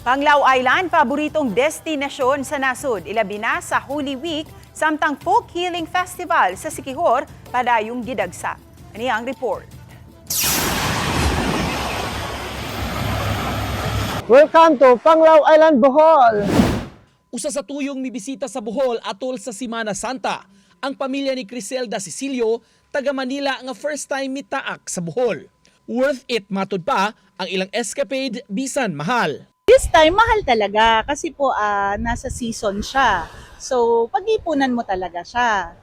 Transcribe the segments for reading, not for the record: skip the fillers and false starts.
Panglao Island, paboritong destinasyon sa nasod, ilabi na sa Holy Week, samtang Folk Healing Festival sa Siquijor, padayong gidagsa. Ani ang report. Welcome to Panglao Island, Bohol! Usa sa tuyong mibisita sa Bohol atol sa Simana Santa, ang pamilya ni Criselda Cecilio, taga Manila nga first time mitaak sa Bohol. Worth it matud pa ang ilang escapade bisan mahal. This time, mahal talaga kasi po nasa season siya. So, pag-ipunan mo talaga siya.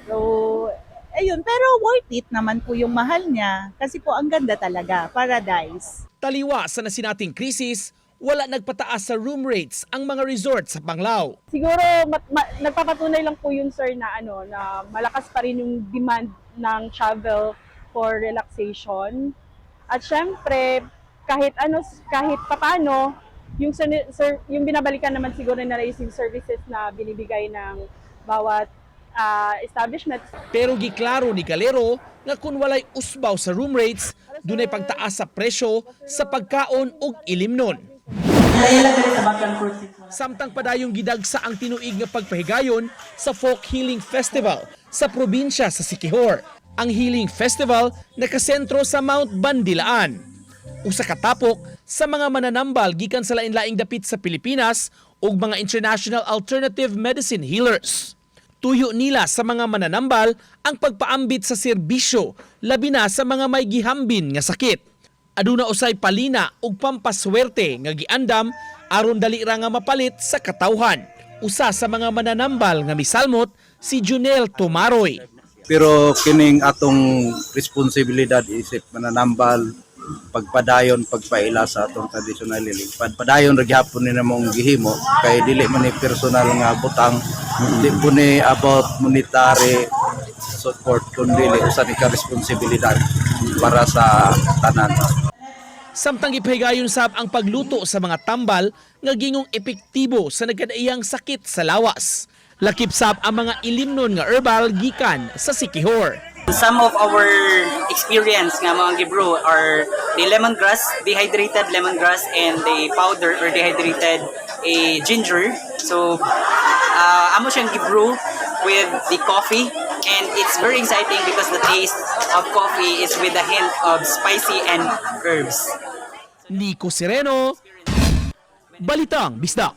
So, ayun. Pero worth it naman po yung mahal niya kasi po ang ganda talaga. Paradise. Taliwa sa nasinating krisis, wala nagpataas sa room rates ang mga resort sa Panglao. Siguro nagpapatunay lang po yun, sir, na ano na malakas pa rin yung demand ng travel for relaxation. At syempre, kahit ano, kahit papano, yung sir, yung binabalikan naman siguro nila is yung services na binibigay ng bawat establishment. Pero giklaro ni Calero nga kung walay usbaw sa room rates, dunay pagtaas sa presyo sa pagkaon ug ilimnon. Samtang padayong gidagsa ang tinuig nga pagpahigayon sa Folk Healing Festival sa probinsya sa Siquijor. Ang Healing Festival nakasentro sa Mount Bandilaan. Usa ka tapok sa mga mananambal gikan sa lain-laing dapit sa Pilipinas ug mga international alternative medicine healers. Tuyo nila sa mga mananambal ang pagpaambit sa serbisyo, labi na sa mga may gihambin nga sakit. Aduna usay palina ug pampaswerte nga giandam aron dali ra nga mapalit sa katawhan. Usa sa mga mananambal nga misalmot si Junel Tomaroy. Pero kining atong responsibilidad isip mananambal, pagpadayon, pagpaila sa atong traditional healing. Padayon ra gyapon ni namong gihimo kay dili man ni personal nga butang, di po ni about monetary support, kundi usa ni ka responsibilidad para sa tanan. Samtang gipahigayon sab ang pagluto sa mga tambal nga gingong epektibo sa nagkadaiyang sakit sa lawas. Lakip sab ang mga ilimnon nga herbal gikan sa Siquijor. Some of our experience nga mga gibrew are the lemongrass, dehydrated lemongrass, and the powder or dehydrated a ginger. So, amo siyang gibrew with the coffee and it's very exciting because the taste of coffee is with a hint of spicy and herbs. Nico Sereno, Balitang Bisdak.